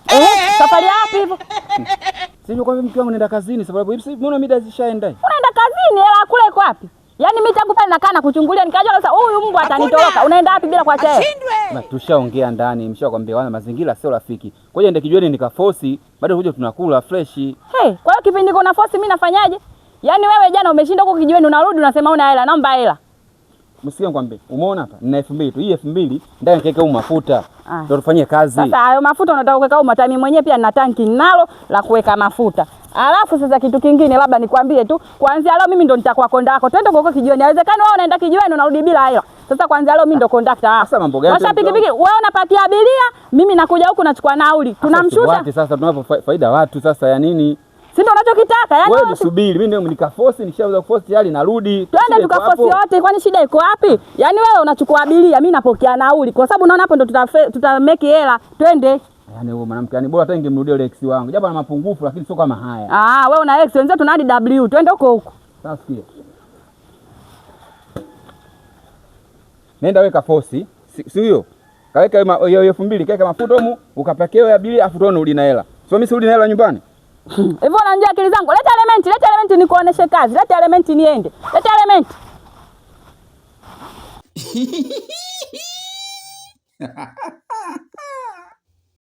Eh, safari wapi hivyo? Sio kwa mke wangu naenda kazini sababu hivi mbona mida zishaenda? Unaenda kazini, hela kule iko wapi? Yaani mimi tangu pale nakaa na kuchungulia nikajua sasa huyu mbwa atanitoroka. Unaenda wapi bila kuacha hela? Na tushaongea ndani, mshakwambia wana mazingira sio rafiki. Kwa hiyo ende kijiweni nikafosi, bado kuja tunakula fresh. Hey, kwa hiyo kipindi kuna force mimi nafanyaje? Yaani wewe jana umeshinda huko kijiweni unarudi unasema una hela, naomba hela. Msikia nikwambie, umeona hapa? Nina 2000 tu. Hii 2000 ndani nikaeka huu mafuta. Ah. Ndio tufanyie kazi. Sasa hayo mafuta unataka kuweka huko, mimi mwenyewe pia nina tanki nalo la kuweka mafuta. Alafu sasa kitu kingine labda nikwambie tu, kuanzia leo mimi ndo nitakuwa konda wako. Twende huko kijiweni. Haiwezekani wewe unaenda kijiweni unarudi bila hela. Sasa kuanzia leo mimi ndo kondakta wako. Sasa mambo gani Washa tena? pikipiki, wewe unapatia abiria, mimi nakuja huku nachukua nauli. Tunamshusha. Wapi sasa tunapo faida watu sasa ya nini? Si ndo unachokitaka? Yaani Wewe wewe si- nisubiri, mimi ndio nikaforce, nishaweza kuforce tayari narudi. Twende Shida iko tukafosi hapo. wote, kwani shida iko wapi? Yaani wewe unachukua abiria, mimi napokea nauli, kwa sababu unaona hapo ndo tuta make hela. Twende. Yaani huyo mwanamke, yaani bora hata ningemrudia yule ex wangu. Japo ana mapungufu lakini sio kama haya. Ah, wewe una ex, wenzetu tuna hadi W. Twende huko huko. Sasa sikia. Nenda weka fosi, si huyo? Kaweka hiyo 2000, kaweka mafuta humu, ukapakia hiyo abiria afu tuone urudi na hela. Sio mimi sirudi na hela nyumbani. Hivyo unanijua akili zangu. Leta elementi, leta elementi nikuoneshe kazi. Leta elementi niende. Leta elementi.